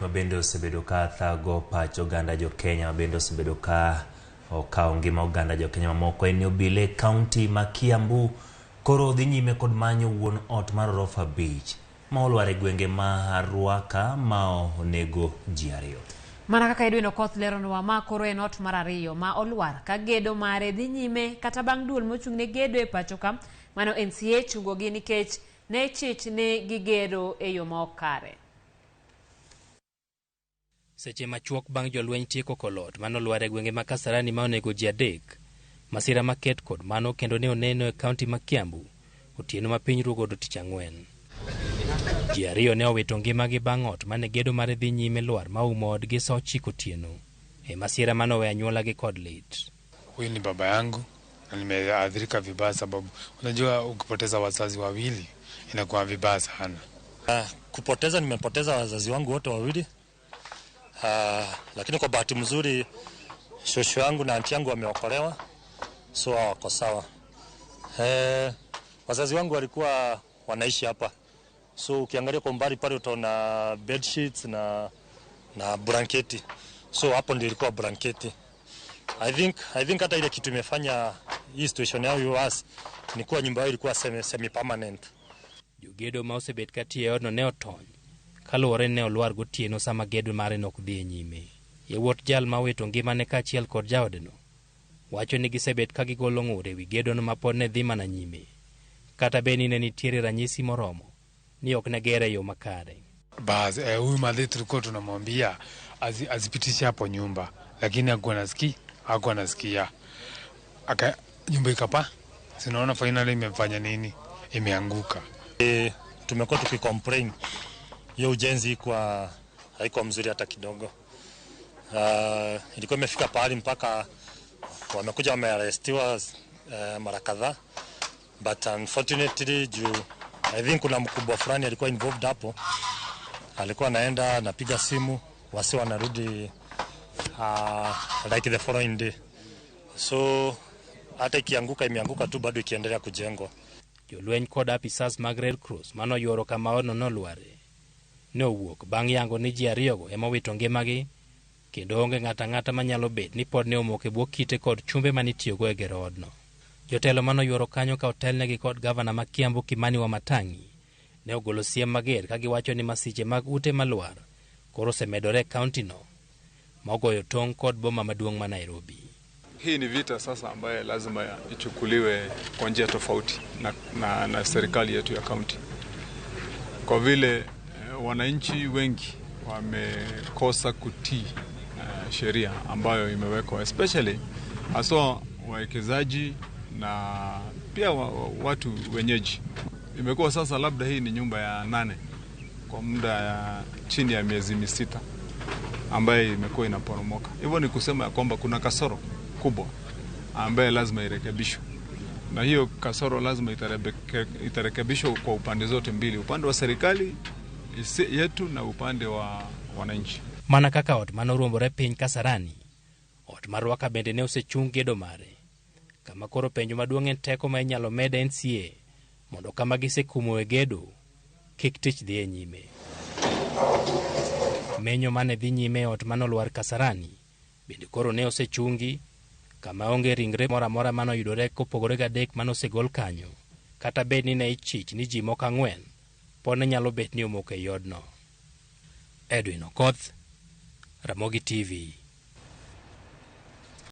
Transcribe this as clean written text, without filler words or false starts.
wach ma bende osebedo ka thago pach oganda jo Kenya ma bende osebedo ka okawo ngima oganda jo Kenya mamoko en ni obila e kaunti ma Kiambu koro dhi nyime kod manyo wuon ot mar orofa 5 ma olwar e gwenge ma Ruaka ma onego ji 2. Mana kaka Edwin Okoth leronwa, ma koro en ot mar 2 ma olwar ka gedo mare dhi nyime kata bang' duol mochung' ne gedo e pacho ka mano NCA chungogi nikech ne chich ni gigero e yo ma ok kare. Seche machuok bang' jolweny tieko kolot manolwar e gwenge ma Kasarani ma onego ji 3, masira maket kod mano kendo ne oneno e kaunti ma Kiambu otieno ma piny ruo godo tich ang'wen. Ji 2 ne owito ngimagi bang' ot mane gedo mare dhi nyime lwar ma oumo odgi sa 9 otieno. E masira manowe anyuolagi kod lit. Huyu ni baba yangu na nimeathirika vibaya sababu unajua ukipoteza wazazi wawili inakuwa vibaya sana. Kupoteza, nimepoteza wazazi wangu wote wawili. Lakini kwa bahati mzuri shosho yangu na anti yangu wameokolewa, so wako sawa. Wazazi wangu walikuwa wanaishi hapa, so ukiangalia kwa umbali pale utaona bed sheets na blanketi, so hapo ndio ilikuwa blanketi. I think hata ile kitu imefanya hii situation yao iwe ni kuwa nyumba yao ilikuwa semi permanent. Jogedo ma osebet ka tiyo e odno ne otony kaluwore ni ne olwar gotieno sama gedo mare ne ok dhi e nyime. Yawuot jal ma owito ngimane kaachiel kod jaodeno wacho ni gisebet ka gigolo ng'ur ewi gedono ma pod ne dhi mana nyime, kata bed ni ne nitiere ranyisi moromo ni ok ne gere e yo makare. Bas, huyu madhi tulikuwa tunamwambia azipitishe hapo nyumba, lakini hakuwa anasikia. Aka nyumba ikapa, sinaona finally imefanya nini, imeanguka. Tumekuwa tukicomplain hiyo ujenzi haikuwa mzuri hata kidogo. Ilikuwa imefika pahali mpaka wamekuja wamearestiwa mara kadhaa, but unfortunately juu I think kuna mkubwa fulani alikuwa involved hapo, alikuwa anaenda anapiga simu wasi wanarudi like the following day, so hata ikianguka imeanguka tu bado ikiendelea kujengwa. Jolweny kod apisas mag Red Cross mano yuoro kama odno nolware ne owuok bang' yango ni ji 2 go ema owito ngimagi kendo onge ng'ato ang'ata manyalo bet ni pod ne omoko e bwo kite kod chumbe manitiyogo e gero odno. Jotelo manoyuoro kanyo ka otelnegi kod gavana ma Kiambu Kimani Wamatangi ne ogolo siem mager ka giwacho ni masiche mag ute malwar koro osemedore e kaunti no ma ogoyo tong' kod boma maduong' ma Nairobi. Hii ni vita sasa ambaye lazima ichukuliwe kwa njia tofauti na serikali yetu ya kaunti, kwa vile wananchi wengi wamekosa kutii sheria ambayo imewekwa, especially haswa wawekezaji na pia watu wenyeji. Imekuwa sasa labda hii ni nyumba ya 8 kwa muda ya chini ya miezi 6 ambaye imekuwa inaporomoka. Hivyo ni kusema ya kwamba kuna kasoro kubwa ambaye lazima irekebishwe, na hiyo kasoro lazima itarekebishwa kwa upande zote mbili, upande wa serikali yetu na upande wa wananchi. Mana kaka ot mane oruombore piny Kasarani, ot mar Ruaka bende ne osechung gedo mare, kama koro penjo maduong' en teko ma inyalo med NCA mondo kama gisekumoe gedo kik tich dhi e nyime. Menyo mane dhi nyime e ot mane olwar Kasarani bende koro ne osechungi, kama onge ringre moro amora mane oyudore kopogore gi 3 mane osegol kanyo, kata bed ni ne ichich ni ji moko 4 pod ne nyalo bet ni omoko ei odno. Edwin Okoth, Ramogi TV.